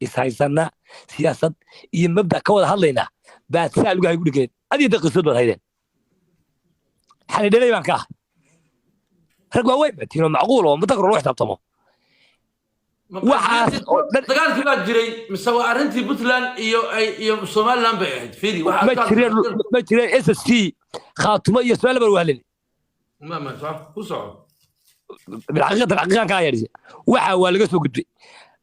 Ishaysanna, siyaasad iyo mabda ka wada hadlaynaa baad saa lugaha igu dhigeen. Adiga da qisood baad haydeen, xalidhalay baan ka ah. Rag waaweyn baa tiinoo macquul oo muddo kor loo xisaabtamo. Waxaas oo dhan Dagaalkii baa jiray mise waa arrintii Puntland iyo ay iyo Somaliland bay ahayd? Fiiri ma jireen, ma jireen. SSC Khaatumo iyo Somaliland baan wahlin. Ma ku soco. Bilxaqiiqatan, xaqiiqan kaa yeedhise, waxa waa laga soo gudbay.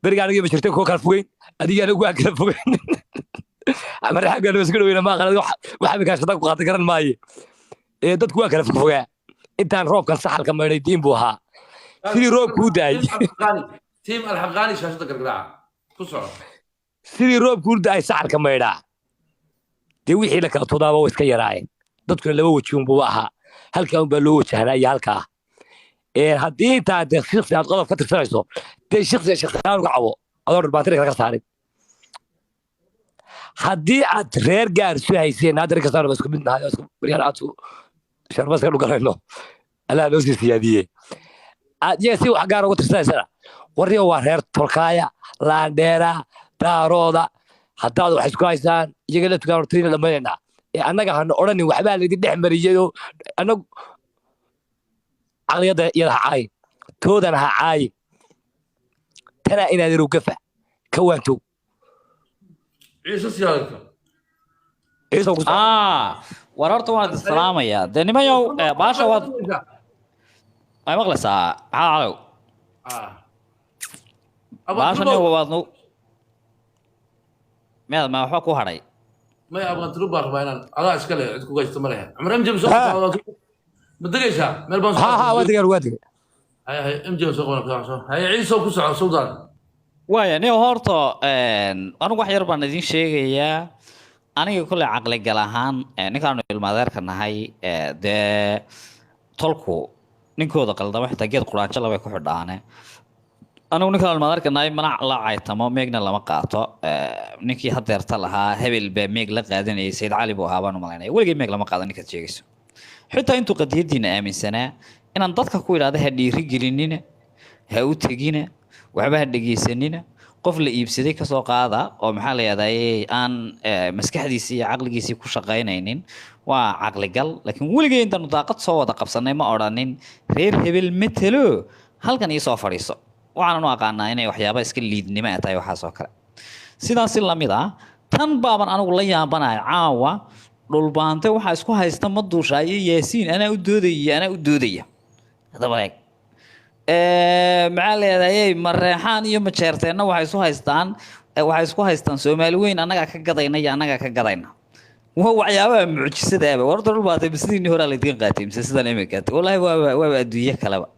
Beriga aniga ma jirtay kuwa kala fogeyn, adiga anigu waa kala fogeyn. Marxaga iska dhaweyna, ma aqaan waxa mikaashada ku qaatan garan maaye. Ee dadku waa kala fogfogaa. Intaan roobkan saxalka maydhay diin buu ahaa sidii roobkuu daayay. Tiim Alxaqaani, shaashada gargaraaca, ku soco. Sidii roobkuu daayay saxalka maydhaa, dee wixii la kala tudaaba way iska yaraayeen. Dadkuna laba weji unbuu ahaa, halkaa unbaa loo wajahnaa iyo halkaa. Haddii intaa dee shiksi aad qodob ka tirsanayso, dee shiksiga shaksihaan uga cabo adoo dharbaatina kala saarin. Haddii aad reer gaar isu hayseen, hadda reer kastaan isku mid nahay oo isku baryaan aad sharba iska dhuganayno, Allah noo sii siyaadiyey, aad iyaga si wax gaar uga tirsanaysana, warriga waa reer tolkaaya, laandheera, daarooda. Haddaad wax isku haysaan iyaga la tukaan hortayna dhammaynaynaa. Ee annaga hana odhanin waxbaa laydin dhex mariyey oo annagu caqliyadda iyada ha caayin, toodana ha caayin, tanaa inaad yarow gafa ka waantow. Ciise Siyaadanka. Ciise ku Ah, war horta waan idin salaamayaa dee nimanyow. Baasha waad way maqlaysaa, maxaa calow baasha nin waad nu miyaad ma waxba ku hadhay? May, Abanturu baan rabaa inaan adaa iska leh, cid ku gaysto ma lehe. Cumar MJ soo ma degaysaa meel baan? Ha ha, waa degaan, waa degan. Hay hay, MJ soo qaban soo. Hay, Ciise ku soco, Suldaan. Waaya nin, horta anigu wax yar baan idin sheegayaa. Aniga kolley caqligal ahaan, ninkaanu ilmaadeerka nahay, dee tolku ninkooda qaldamo xitaa geed quraanjo labay ku xidhaane. Anigu ninkaan ilmaadeerka nahay mana la caytamo, meegna lama qaato. Ninkii hadeerta lahaa hebel baa meeg la qaadanayay, Sayid Cali buu ahaa baan u malaynaya. Weligay meeg lama qaadan ninkaad sheegayso, xitaa intuu qadiyadiina aaminsanaa. Inaan dadka ku idhaahda ha dhiiri gelinina, ha u tegina, waxba ha dhegeysanina, qof la iibsaday kasoo qaada oo maxaa la yidhahdaa aan maskaxdiisii iyo caqligiisii ku shaqaynaynin, waa caqligal. Laakiin weligay intaanu daaqad soo wada qabsanay ma odhanin reer hebel matelo, halkan ii soo fadhiiso. Waxaanan u aqaanaa inay waxyaaba iska liidnimo ah tahay waxaas oo kale. Sidaas si lamid ah tan baaban anigu la yaabanahay. Caawa Dhulbaante waxaa isku haysta ma duushaayo Yaasiin, anaa u doodaya, anaa u doodaya. Haddaba eeg, maxaa leedahay, Mareexaan iyo Majeerteenna waxay isu haystaan, waxay isku haystaan Soomaali weyn annagaa ka gadayna iyo annagaa ka gadayna. Waa waxyaabaha mucjisadaaba. Warta Dhulbaantay sidiinii horaa laydin qaatay mise sidan iminka? Wallahi waaba adduunye kaleba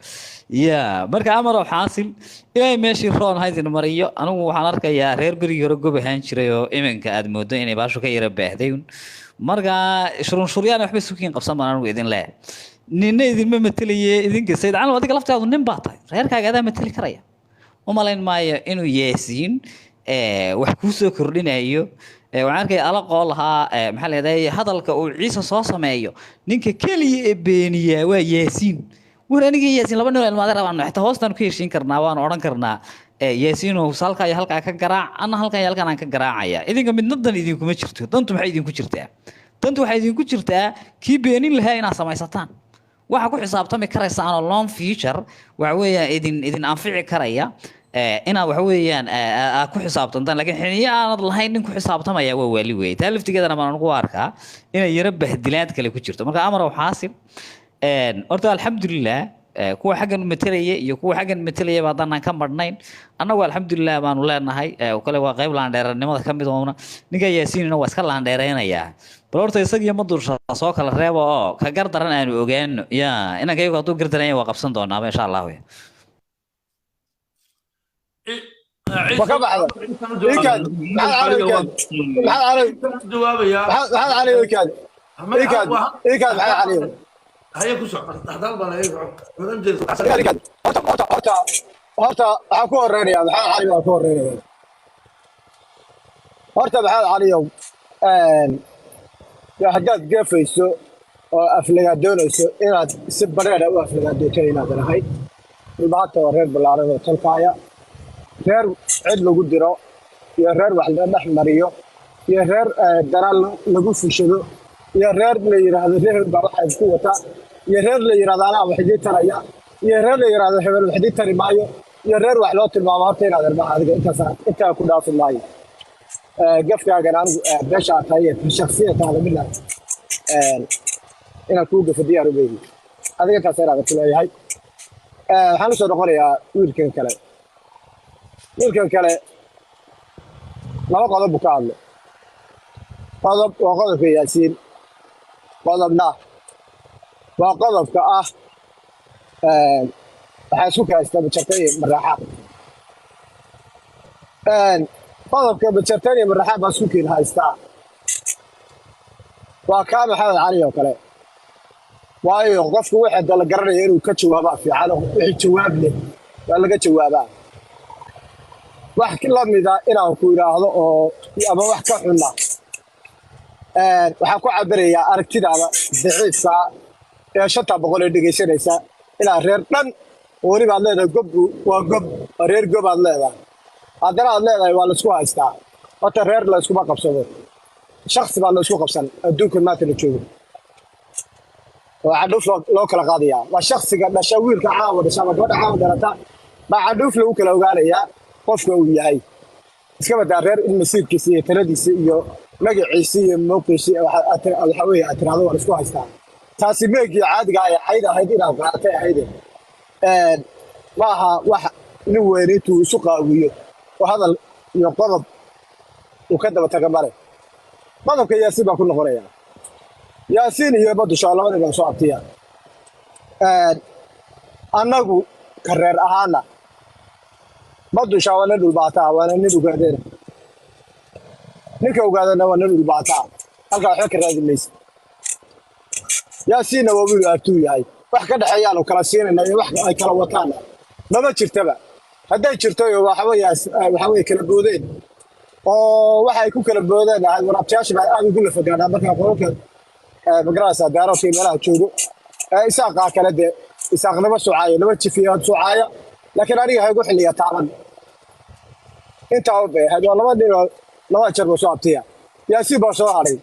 ya. Marka amar oo xaasil, Ilaahay meeshii roon haydin mariyo. Anigu waxaan arkayaa reer berigii hore gob ahaan jiray oo iminka aad moodo inay baashu ka yara baahday. Marka shurunshuryaan waxba sukiin qabsan baan anigu idin leeyahay. Nina idinma matelaye idinka. Sayid Cali, adiga laftaadu nin baa tahay, reerkaaga adaa mateli karaya. U malayn maayo inuu Yaasiin wax kuu soo kordhinayo. Waxaan arkaya alaqoo lahaa, maxaa la yidhahdaa, hadalka uu Ciise soo sameeyo ninka keliya ee beeniyaa waa Yaasiin. War aniga iyo Yaasiin laba nin oo ilmaadeer baan, xitaa hoostaan ku heshiin karnaa, waan odhan karnaa Yaasiinow halkaa iyo halkaa ka garaac, anna halkan iyo halkan aan ka garaacaya. Idinka midna dan idinkuma jirto. Dantu maxay idinku jirtaa? Dantu waxay idinku jirtaa kii beenin lahaa inaad samaysataan, waxa ku xisaabtami karaysaan oo long future waxa weeyaan idin anfici karaya, inaad waxa weeyaan aad ku xisaabtantaan. Laakiin xiniyo aanad lahayn nin ku xisaabtamaya waa waali weeye. Taa laftigeedana baan anigu arkaa inay yaro bahdilaad kale ku jirto. Marka amar xaasil, horta alxamdulilah, kuwa xaggan matelaya iyo kuwa xaggan matelaya haddaanan ka marhnayn, annagu alxamdulilah baanu leenahay. Kale waa qayb laandheeranimada ka mid oona. Ninka Yaasiinina waa iska laandheereynayaa. Bal horta isagiyo madursha soo kala reebo oo ka gar daran aanu ogaano ya. Inanka iyagu hadduu gar daran yahay waa qabsan doonaaba, insha Allahu. Ma ka baxda ikaad? Maxaad cali ikaad? Maxaad cali? Jawaabaya. Maxaad cali ikaad? Ikaad, ikaad, maxaad cali? Haye, ku soco, dhaxdal baan laga soco. Ikaad, horta horta horta horta waxaan ku horeynayaa Maxamed Cali baan ku horeynaya. Horta Maxamed Caliyow, dee haddaad geefayso oo aflagaadoonayso, inaad si bareera u aflagaadooto inaadan ahayn. Dhulbahanta waa reer ballaaran oo tolkaaya, reer cid lagu diro. Iyo reer wax la dhex mariyo iyo reer daraal lagu fushado iyo reer la yidhaahdo reer baa waxa isku wata iyo reer la yidhaahdo anaa wax idii taraya iyo reer la yidhaahdo hebel wax idii tari maayo iyo reer wax loo tilmaamo. Horta inaad ilmaha adiga intaas intaa ku dhaafi maayo. Gafkaagan anigu beesha aad tahay iyo shaksiyataada midna inaan kuu gafo diyaar u adiga intaas inaad ku leeyahay. Waxaan usoo noqonayaa wiilkan kale. Wiilkan kale laba qodob buu ka hadlay. Qodob waa qodobka Yaasiin, qodobna waa qodobka ah waxaa isku kahaysta Majartan iyo Maraxaan. Qodobka Majartan iyo Maraxaan baa isku kiin haystaa waa kaa Maxamed Cali oo kale, waayo qofku wixii da la garanaya inuu ka jawaabaa fiican oo wixii jawaab leh waa laga jawaabaa. Wax la mida inaan ku idhaahdo oo ama wax ka xunna waxaan ku cabirayaa aragtidaada daciifka ee 500 ee dhegaysanaysa ilaa reer dhan oo weliba aad leedahay gob waa gob, waa reer gob aad leedahay, haddana aad leedahay waa laisku haystaa. Horta reer la iskuma qabsado, shaksi baa la isku qabsan. Adduunkan maanta la joogo oo cadhuuf loo kala qaadayaa waa shaksiga dhasha. Wiilka caawa dhasha ama gabadha caawa dhalata baa cadhuuf lagu kala ogaanayaa qofka uu yahay. Iska badaa reer in masiirkiisa iyo taladiisa iyo magaciisa iyo mowqiisa waxa weeye aad tiraahdo waa la isku haystaa. Taasi meegii caadiga ah ee cayd ahayd inaad qaadatay ahayde ma aha wax nin weyne intuu isu qaawiyo oo hadal iyo qodob uu ka daba taga male. Qodobka Yaasiin baa ku noqonaya. Yaasiin iyo Badusha labadii baan soo abtiya. Annagu ka reer ahaana Badusha waa nin dhulbaataa, waana nin Ugaadeena. Ninka Ugaadana waa nin dhulbaataa, halkaa waxba ka raadi maysa. Yaasiinna waa wiil abtuu yahay, wax ka dhexeeyaanu kala siinayna iyo wax ay kala wataana mama jirtaba. Hadday jirto iyo waxa weeye kala boodeen oo waxa ay ku kala boodeen ahayd waraabtayaasha baa aad ugu lafagaadhaa markaa qolalka magarasa daaroodka iyo meelaha joogo. Isaaqaa kale dee isaaqnimo sucaaya laba jifiyood sucaaya, laakiin aniga ha igu xilliya taaban intaa u bay ahayd. Waa laba nin oo laba jeer buu soo abtiya. Yaasiin baa soo hadhay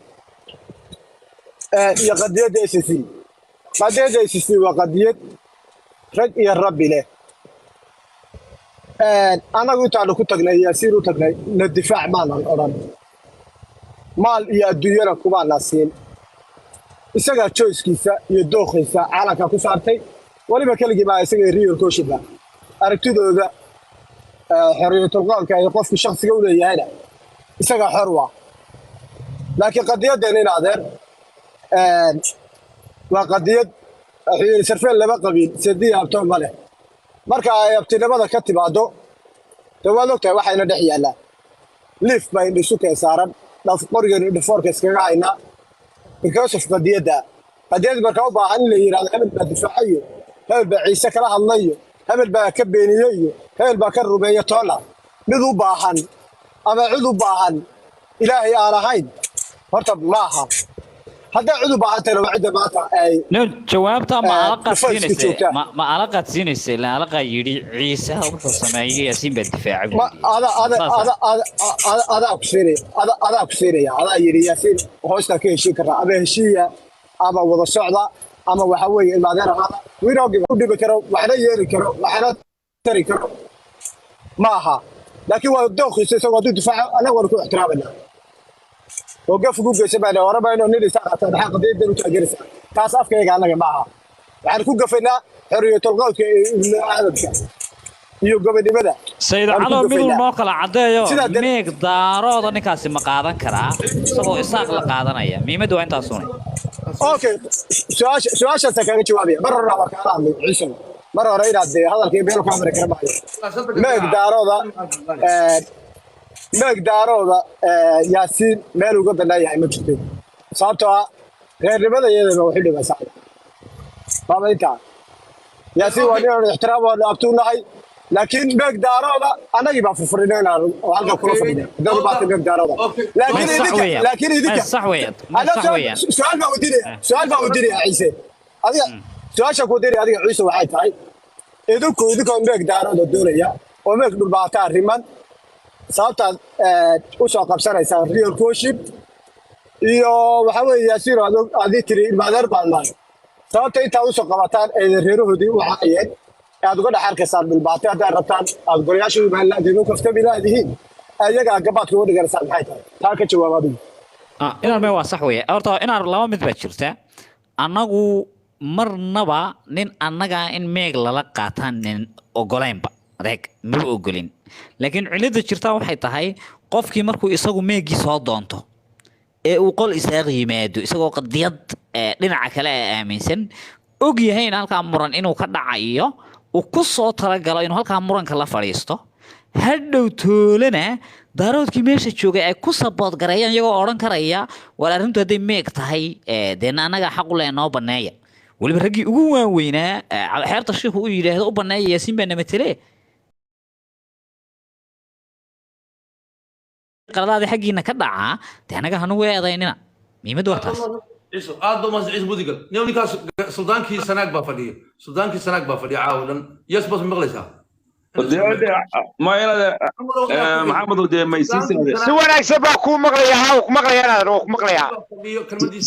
iyo qadiyadda SSC. Qadiyadda SSC waa qadiyad rag iyo rabbi leh. Annagu intaanu ku tagnay Yaasiin u tagnay na difaac maanan odhan, maal iyo adduunyana kumaana siin. Isagaa choice-kiisa iyo dookhiisa caalamka ku saartay. Weliba keligii baa isaga real koshiba aragtidooda xorriyatul qowlka iyo qofku shakhsiga u leeyahayna isagaa xor waa. Laakiin qadiyaddeena in adeer waa qadiyad wuxuu yidhi sarfeel laba qabiil sediya abtoon ma leh. Marka ay abtinimada ka timaado dee waad ogtahay waxayna dhex yaallaa liif baa indhisu keen saaran dhaf qorigeenu dhafoorka iskaga haynaa because of qadiyadda. Qadiyad markaa u baahan in la yidhahdo hebel baa difaacayo, hebel baa Ciise kala hadlayo, hebel baa ka beeniye iyo hebel baa ka rumeeya toona mid u baahan ama cid u baahan Ilaahay aan ahayn horta maaha. Hadday cid u baahan tahayna waa cidda maanta ay No, jawaabta ma alaqa dhufayska siinaysay joogtaa. Ma alaqa siinaysay ilaa alaqa yidhi Ciise wuxuu sameeyay Yaasiin baa difaacay buu Ma yidhi. ada ada Saas ah. ada ada ada adaa ku siinaya, ada adaa ku siinaya. Adaa yidhi Yaasiin hoostaa ka heshiin karraa ama heshiiya ama wada socda ama waxa weeye ilmaadeer ahaada wiinoogi u dhibi karo, waxna yeeli karo, waxna tari karo ma aha. Laakiin waa dooqiisa isagoo hadduu difaaco annaga waanu ku ixtiraamanaa oo gaf ugu geysan bayna oran bayno nin isaa qaata maxaa qadiyadan u taageeraysaa. Taas afkayga annaga ma aha. Waxaan ku gafaynaa xorriyatul qowlka ee ibnu aadamka iyo gobonimada Sayid waanu ku Calo miduu gafaynaa. noo kala caddeeyo Sidaa meeg daarooda ninkaasi ma qaadan karaa isagoo Isaaq la qaadanaya? Muhiimaddu waa intaasuna. Okay, su-aashaasaan kaaga jawaabaya. Mar hore waa kaala hadlay Ciise, mar hore inaad dee hadalkii meel kaa mari kara maayo. Meeg daarooda meeg daarooda Yaasiin meel uga bannaan yahay ma jirto, sababtoo ah reernimada iyadaba waxu dhibaysaa waaba intaa. Yaasiin waa nin aanu ixtiraam waanu abtuu nahay, laakiin meeg daarooda annagii baa furfurinay inaan oo halka kula fadhina dad baata meeg daarooda. Laakiin Ma sax idinka weeyaan. Laakiin idinka Ma sax weeyaan. Ma Ana sax weeyaan. Su-aal baa weydiinaya, su-aal baa weydiinaya Ciise adiga. Su-aasha ku weydiinaya adiga Ciise waxay tahay idinkoo meeg daarooda doonaya oo meeg dhulbaataa riman sababtaad U soo qabsanaysaan real worship iyo waxa weeye Yaasiin oo adii tiri ilmaadeer baan nahay, sababta intaad usoo qabataan ee reerahoodii u caayeen ee aad uga dhex arkaysaan dhulbaatay, haddaad rabtaan aad golayaasha u imaan laadiin u kaftami laadihiin, iyagaa gabaadka uga dhiganaysaan, maxay tahay? Taa ka jawaab adigu. Inaan me waa sax weeye. Horta inaan laba mid baa jirta. Annagu marnaba nin annaga in meeg lala qaataan nin ogolaynba, adeeg maba ogolin. Laakiin cilada jirta waxay tahay qofkii markuu isagu meegii soo doonto ee uu qol isaaq yimaado, isagoo qadiyad dhinaca kale ee aaminsan, og yahay in halkaa muran inuu ka dhacayo, uu ku soo talagalo inuu halkaa muranka la fadhiisto, hadhow toolana daaroodkii meesha joogay ay ku sabood gareeyaan, iyagoo odhan karaya: "War, arrintu hadday meeg tahay, deena annagaa xaq u leh, noo banneeya." Weliba raggii ugu waaweynaa, xeerta shiikhu u yidhaahdo u banneeya, Yaasiin baa namatele. Qaladaadi xaggiina ka dhacaa, dee annaga hanugu eedaynina. Muhiimaddu waa taas. Ciise, aad baa mahadsan, Ciise Mudigal. Niyow, ninkaas suldaankii Sanaag baa fadhiya, suldaankii Sanaag baa fadhiya caawa dhan. Yes, bas maqlaysaa? Ma inaad Maxamedow dee maysiisanade. Si wanaagsan baa kuu maqlaya. Haa, wuu ku maqlayaa inaadan, wuu ku maqlayaa.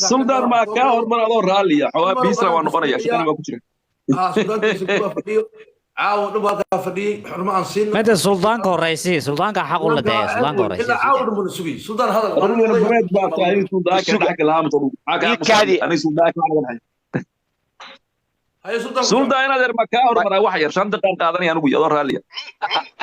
Suldaan, maa kaa hormar adoo raalliya? Xoogaa biisna waa noqonaya, shaqana waa ku jira. Suldaankiisa baa fadhiyo caawa dhan, baa halkaa fadhiyey. Xurmo aan siino. Mada suldaanka horeysi, suldaanka xaq u la daya, suldaanka horeysi. Ilaa caawa dhan buu na sugayey. Suldaan, hadal. Adiguna bareed baa tahay, suldaanka dhex galaamto. Iikaadi. Aniga suldaanka waxaan naga dhaxay. Haye Suldaan. Suldaan, inaad yar ma kaa hormaraa? Wax yar, 5 daqiiqaan qaadanaya anigu, adoo raalliya.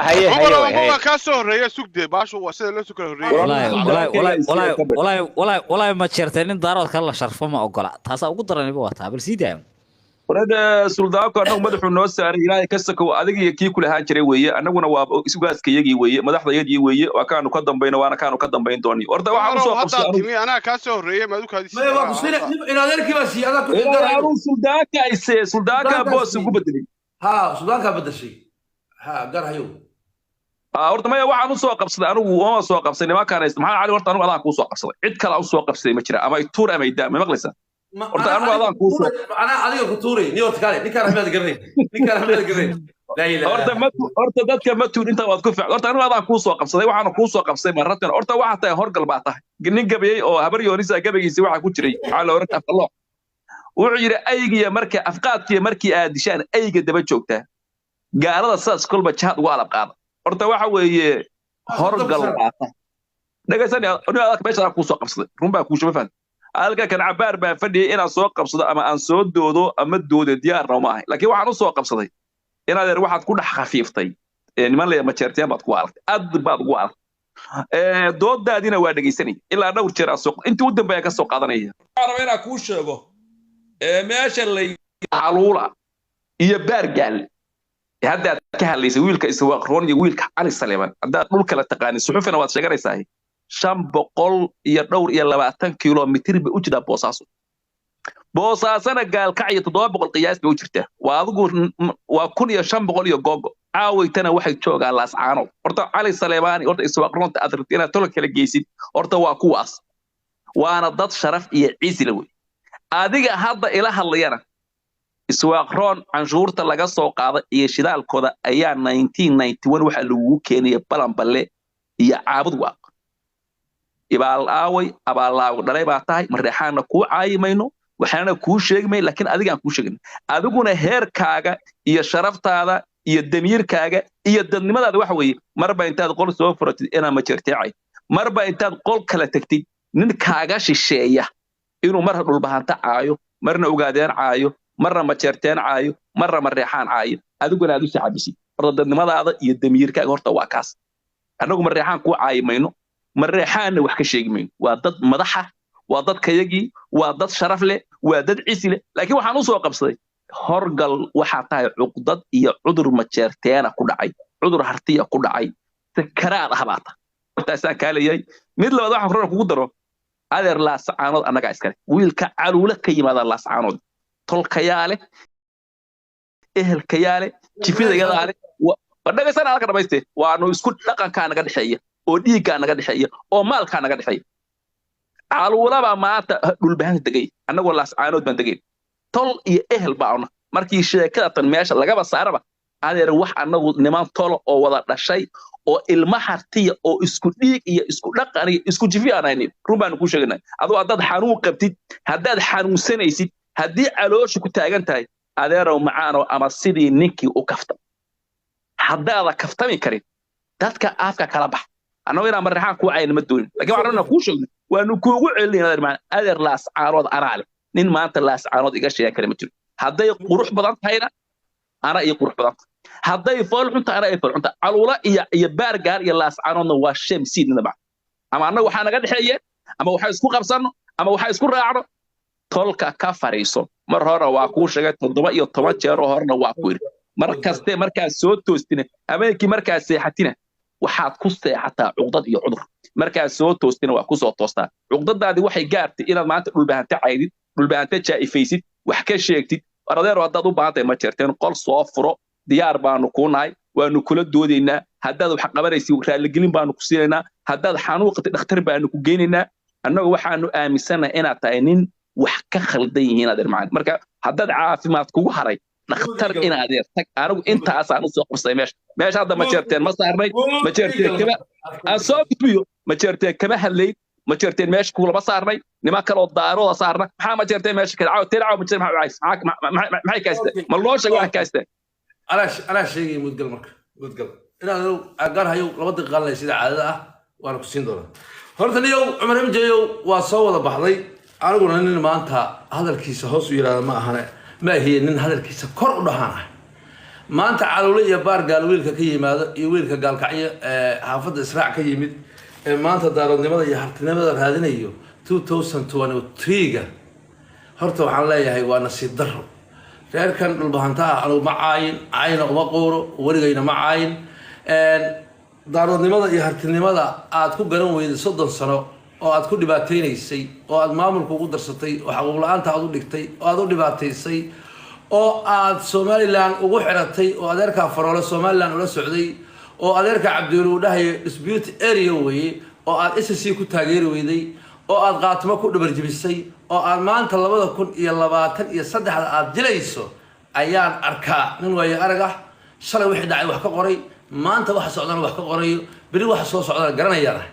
Haye haye. Cumar way ama haye. waa kaa soo horreeya, sugdee baashu waa sida loo soo kala horreeyay. Walahi walahi walahi walahi walahi walahi walahi, ma jeertay nin daarood kale la sharfo ma ogola. Taasaa ugu daraniba waa taa. Bal sii daaya. Warada suldaanku annagu madaxuu noo saaray, Ilaahay ka sakow, adiga iyo kii kula ahaan jiray weeye. Annaguna waa isugaaskayagii weeye, madaxdayadii weeye, waa kaanu ka dambayno, waana kaanu ka dambayn dooni. Horta waxaan Cumarow usoo qabsay haddaad anigu timi, anaa kaa soo horreeyay, maad u kaadisi. Maya, waa ku siina in adeerkii baa siiyey adaa ku. Ilaahay, anuu suldaanka ise suldaanka Suldaankaa boos siiyey. ugu bedelay. Ha, suldaankaa bedeshay. Ha, gar hayow. Horta maya, waxaan usoo qabsaday anigu uma soo qabsay nimankaan haysta Maxamed Cali. Horta anigu adaan kuu soo qabsaday, cid kale aan usoo qabsaday ma jira. Ama ituur ama idaa, ma maqlaysaa? Horta anigu adaan kuu soo Anaa adiga ku tuuray ni. Horta kaale, ninkaan Axmed garanay, ninkaan Axmed garanay. Laa ilaaha. Horta ma horta dadka ma tuur inta waad ku fiican. Horta anigu adaan kuu soo qabsaday, waxaana kuu soo qabsay maratan. Horta waxaa tahay horgal baa tahay, nin gabayey oo habar Yoonisa gabaygiisa waxaa ku jiray, waxaa la oran afaloo, wuxuu yidhi aygiya marka afqaadkiya markii aad dishaan ayga daba joogtaa, gaalada saas kolba jahaad ugu alab qaada. Horta waxa weeye horgal baa tahay. Dhegaysan, anigu adag meesha kuu soo qabsaday, run baa kuu shuma fahan. Halka kan cabaar baa fadhiyay inaan soo qabsado ama aan soo doodo ama doode diyaarna uma ahay, laakiin waxaan u soo qabsaday inaad yar waxaad ku dhex khafiiftay niman leeya majeerteen baad ku aragtay, aad baad ugu aragtay. Doodaadina waa dhegaysanay ilaa dhowr jeer aan soo intii u dambeeya ka soo qaadanaya. Waxaan rabaa inaan kuu sheego meesha la Caluula iyo Baargaal haddaad ka hadlaysay, wiilka Iswaaqroon iyo wiilka Cali Saleeman, haddaad dhul kala taqaanin, suxufina waad sheeganaysaa, 520 kilomitir bay u jirtaa Boosaaso. Boosaasana Gaalkacyo 700 qiyaas bay u jirtaa. Waa adigu waa 1500 iyo googo. Caawaytana waxay joogaan Laascaanood. Horta Cali Saleemaani, horta Iswaaqroonta aad rabtid inaad tolo kala geysid, horta waa kuwaas, waana dad sharaf iyo ciisi la wey. Adiga hadda ila hadlayana, Iswaaqroon canshuurta laga soo qaaday iyo shidaalkooda ayaa 1991 waxaa lagugu keenaya Balanballe iyo Caabud Waaq. Ibaal aaway, abaallaago dhalay baa tahay. Mareexaanna kuu caayi mayno, waxaana kuu sheegi mayno, laakiin adigaan kuu sheegin. Adiguna heerkaaga iyo sharaftaada iyo damiirkaaga iyo dadnimadaada waxa weeye marba intaad qol soo furatid inaa majeerteecay, marba intaad qol kala tagtid nin kaaga shisheeya inuu marna Dhulbahanta caayo, marna Ogaadeen caayo, marna Majeerteen caayo, marna Mareexaan caayo, adiguna aad u saxabisid. Horta dadnimadaada iyo damiirkaaga horta waa kaas. Annagu Mareexaan kuu caayi mayno, Mareexaanna wax ka sheegi mayno. Waa dad madaxa, waa dadkayagii, waa dad sharaf leh, waa dad cisi leh. Laakiin waxaan u soo qabsaday horgal waxaa tahay cuqdad iyo cudur majeerteena ku dhacay, cudur hartiya ku dhacay, sakaraad ah baa tahay. Hortaasaan kaa leeyahay. Mid labaad waxaan korona kugu daro, adeer, Laascaanood annagaa iskale. Wiilka Caluule ka yimaada Laascaanood tolkayaa leh, ehelkayaa leh, jifidayadaa leh. Dhagaysana, halka dhamayste. Waanu isku dhaqankaa naga dhexeeya oo dhiiggaa naga dhexeeya oo maalkaa naga dhexeeya. Caluulabaa maanta Dhulbahanta degay, annagoo Laascaanood baan degayn, tol iyo ehel baana. Markii sheekada tan meesha lagaba saaraba, adeer, wax annagu niman tolo oo wada dhashay Oo ilma Hartiya oo isku dhiig iyo isku dhaqan iyo isku jifi aan haynin, run baanu kuu sheegaynaa. Aduu haddaad xanuun qabtid, haddaad xanuunsanaysid, haddii caloosha ku taagan tahay, adeerow macaanow, ama sidii ninkii u kafta, haddaada kaftami karin, dadka afka kala bax. Annagu inaan Marraxaan kuu cayna ma doonin, laakiin waxaan rabnaa kuu sheegno, waanu kuugu celinayna, adeer macaan. Adeer, Laascaanood anaa leh. Nin maanta Laascaanood iga sheegan kara ma jiro. Hadday qurux badan tahayna ana iyo qurux badan tahay, hadday fool xun tahay ana iyo fool xun tahay. Caluula iyo Baargaal iyo Laascaanoodna waa shem siidnada maca, ama annaga waxaa naga dhexeeyeen, ama waxaa isku qabsanno, ama waxaa isku raacno. Tolka ka fariiso. Mar hore waa kuu sheegay, 17 jeer oo horena waa ku yidhi. Mar kaste markaad soo toostina, habeenkii markaad seexatina, waxaad ku seexataa cuqdad iyo cudur. Markaad soo toostina, waa ku soo toostaa cuqdadaadii. Waxay gaartay inaad maanta Dhulbahante caydid, Dhulbahante jaa'ifaysid, wax ka sheegtid. Adeero, haddaad u baahan tahay ma jeerteen qol soo furo, diyaar baanu kuu nahay, waanu kula doodaynaa. Haddaad wax qabanaysid, raaligelin baanu ku siinaynaa. Haddaad xanuun qabtid, dhakhtar baanu ku geynaynaa. Annagu waxaanu aaminsanahay inaad tahay nin wax ka khaldan yihiin, adeer macalin. Marka haddaad caafimaad kugu haray, dhakhtar in adeer tag. Anigu intaasaan usoo qabsaday meesha. Hadda ma jeerteen ma saarnay, ma jeerteen kama aan soo gudbiyo, ma jeerteen kama hadlayn, ma jeerteen meesha kulama saarnay, niman kaloo Daarooda saarna. Maxaa ma jeerteen meesha kale caaw teen caaw ma jeerteen? Maxaa u cays? Maxay kaysteen? Ma loo sheegay wax kaysteen? Anaa sheegaya. Mudgal marka mudgal inaad gaar hayow 2 daqiiqa qaadanaya sida caadada ah, waana ku siin doonaa. Horta niyow Cumar MJow waa soo wada baxday. Aniguna nin maanta hadalkiisa hoos u yidhahda ma ahane, ma ahiye nin hadalkiisa kor u dhahaan ah. Maanta Caluule iyo Baargaal wiilka ka yimaado iyo wiilka Gaalkacyo ee xaafadda Israac ka yimid ee maanta Daaroodnimada iyo Hartinimada raadinayo 2023-ga, horta waxaan leeyahay waa nasiib darro. Reerkan Dhulbahanta ah anugu ma caayin, caayina uma quuro, weligayna ma caayin. Daaroodnimada iyo Hartinimada aad ku garan weyday 30 sano oo aad ku dhibaataynaysay, oo aad maamulka ugu darsatay, oo xaquuq la-aanta aad u dhigtay, oo aad u dhibaataysay, oo aad Somaliland ugu xiratay, oo adeerkaa Faroole Somaliland ula socday, oo adeerka Cabdiweli uu dhahayo dispute area weeye, oo aad SSC ku taageeri weyday, oo aad Qaatimo ku dhabarjibisay, oo aad maanta 2023-da aad jilayso, ayaan arkaa nin waayo arag ah, shalay wixii dhacay wax ka qoray, maanta waxa socdana wax ka qorayo, beri waxa soo socdana garanayaan.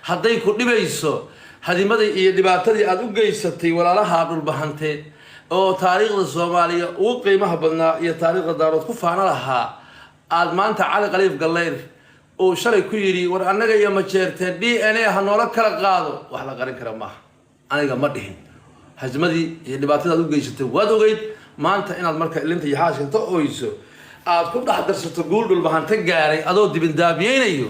Hadday ku dhibayso hadimadii iyo dhibaatadii aad u geysatay walaalaha Dhulbahanteed oo taariikhda Soomaaliya ugu qiimaha badnaa iyo taariikhda Daarood ku faano lahaa, aad maanta Cali Khaliif Gallayr uu shalay ku yidhi, "War annaga iyo Majeerteen DNA ha noola kala qaado," wax la qarin kara maaha. Aniga ma dhihin. Hasmadii iyo dhibaatadaad u geysatay waad ogeyd. Maanta inaad marka ilinta iyo xaaska inta oyso aad ku dhex darsato guul Dhulbahante gaaray adoo dibindaabiyeynayo,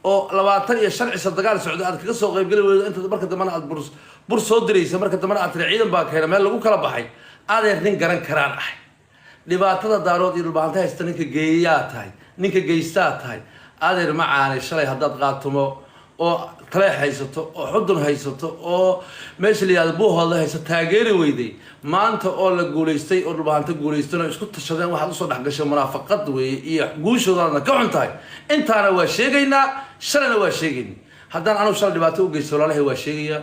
oo 25 ciso dagaal socdo aad kaga soo qaybgeli weydo, inta marka dambena aad bur bur soo diraysa, marka dambena aad tiri ciidan baa keena meel lagu kala baxay, adeer, nin garan karaan ahay. Dhibaatada Daarood iyo Dhulbahante haysta ninka geeyaa tahay, ninka geystaa tahay, adeer macaane. Shalay haddaad Qaatumo oo Taleex haysato, oo Xudun haysato, oo meesha la yihahdo Buuhooda haysato taageeri weyday, maanta oo la guulaystay oo Dhulbahante guulaystay oo isku tashadeen, waxaad usoo dhex gashay munaafaqad weeye iyo guushoodaadna ka xun tahay. Intaana waa sheegaynaa, shalayna waa sheegayna. Haddaan anugu shalay dhibaato u geysto walaalahay, waa sheegayaa,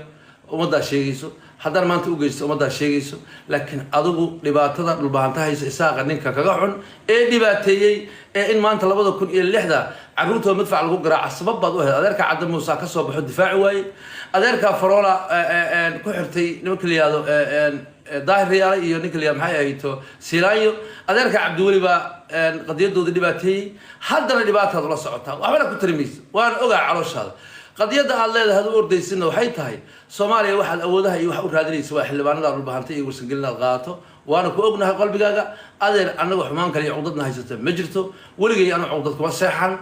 ummaddaa sheegayso. Haddaan maanta u geysto, ummaddaa sheegayso. Laakiin adigu dhibaatada Dhulbahanta haysa, Isaaqa ninka kaga xun ee dhibaateeyey ee in maanta 2006-da carruurtooda madfac lagu garaaca sabab baad u ahayd. Adeerka Cadda Muusa ka soo baxo difaaci waaye, adeerka Faroola ku xirtay nimanka la yihahdo Daahir Riyaale iyo ninka la yihahdo maxay ahayto Siilaanyo. Adeerka Cabdiweli baa qadiyadooda dhibaateeyey. Haddana dhibaataad ula socotaa, waxbana ku tari mayso. Waan ogaa calooshaada. Qadiyadda aad leedahay aad u ordaysidna waxay tahay Soomaaliya. Waxaad awoodaha iyo wax u raadinaysa waa xildhibaanada Dhulbahantay iyo Warsangelin aad qaadato, waana ku ognahay qalbigaaga. Adeer, annaga xumaan kale iyo cuqdadna haysata ma jirto. Weligay anu cuqdad kuma seexan.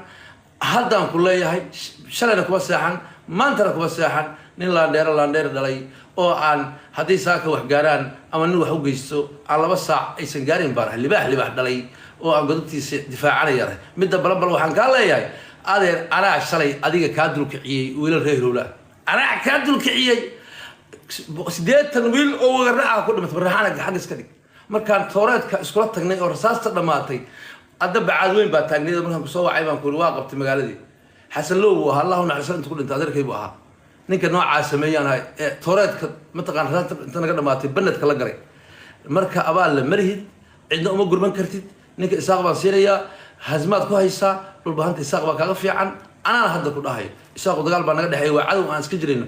Haddaan ku leeyahay, shalayna kuma seexan, maantana kuma seexan. Nin laandheero laandheer dhalay oo aan haddii saaka wax gaaraan ama nin wax u geysto aan 2 saac aysan gaarin baan ahay. Libaax libaax dhalay oo aan godobtiisa difaacanaya ahay. Midda balanbal waxaan kaa leeyahay, adeer, anaa shalay adiga kaa dulkiciyey wiilal reer Howlaa, anaa kaa dulkiciyey. 80 wiil oo wagarnaca ku dhimatay Barraxaana xagga iska dhig. Markaan tooreedka iskula tagnay oo rasaasta dhammaatay, adda bacaad weyn baa taagnayd. Markaan kusoo wacay baan ku yidhi, "Waa qabtay magaaladii." Xasan Low buu ahaa, Allahu naxariisto, inta ku dhintay adeerkay buu ahaa. Ninka noocaa sameeyaan ahay ee tooreedka mataqaan rasaasta inta naga dhamaatay banadka la galay. Marka abaal la marihid, cidna uma gurman kartid. Ninka Isaaq baan siinayaa. Hazmaad ku haysaa Dhulbahanta. Isaaq baa kaaga fiican. Anaana hadda ku dhahayo, Isaaqu dagaal baa naga dhexeeya, waa cadow aan iska jirayno.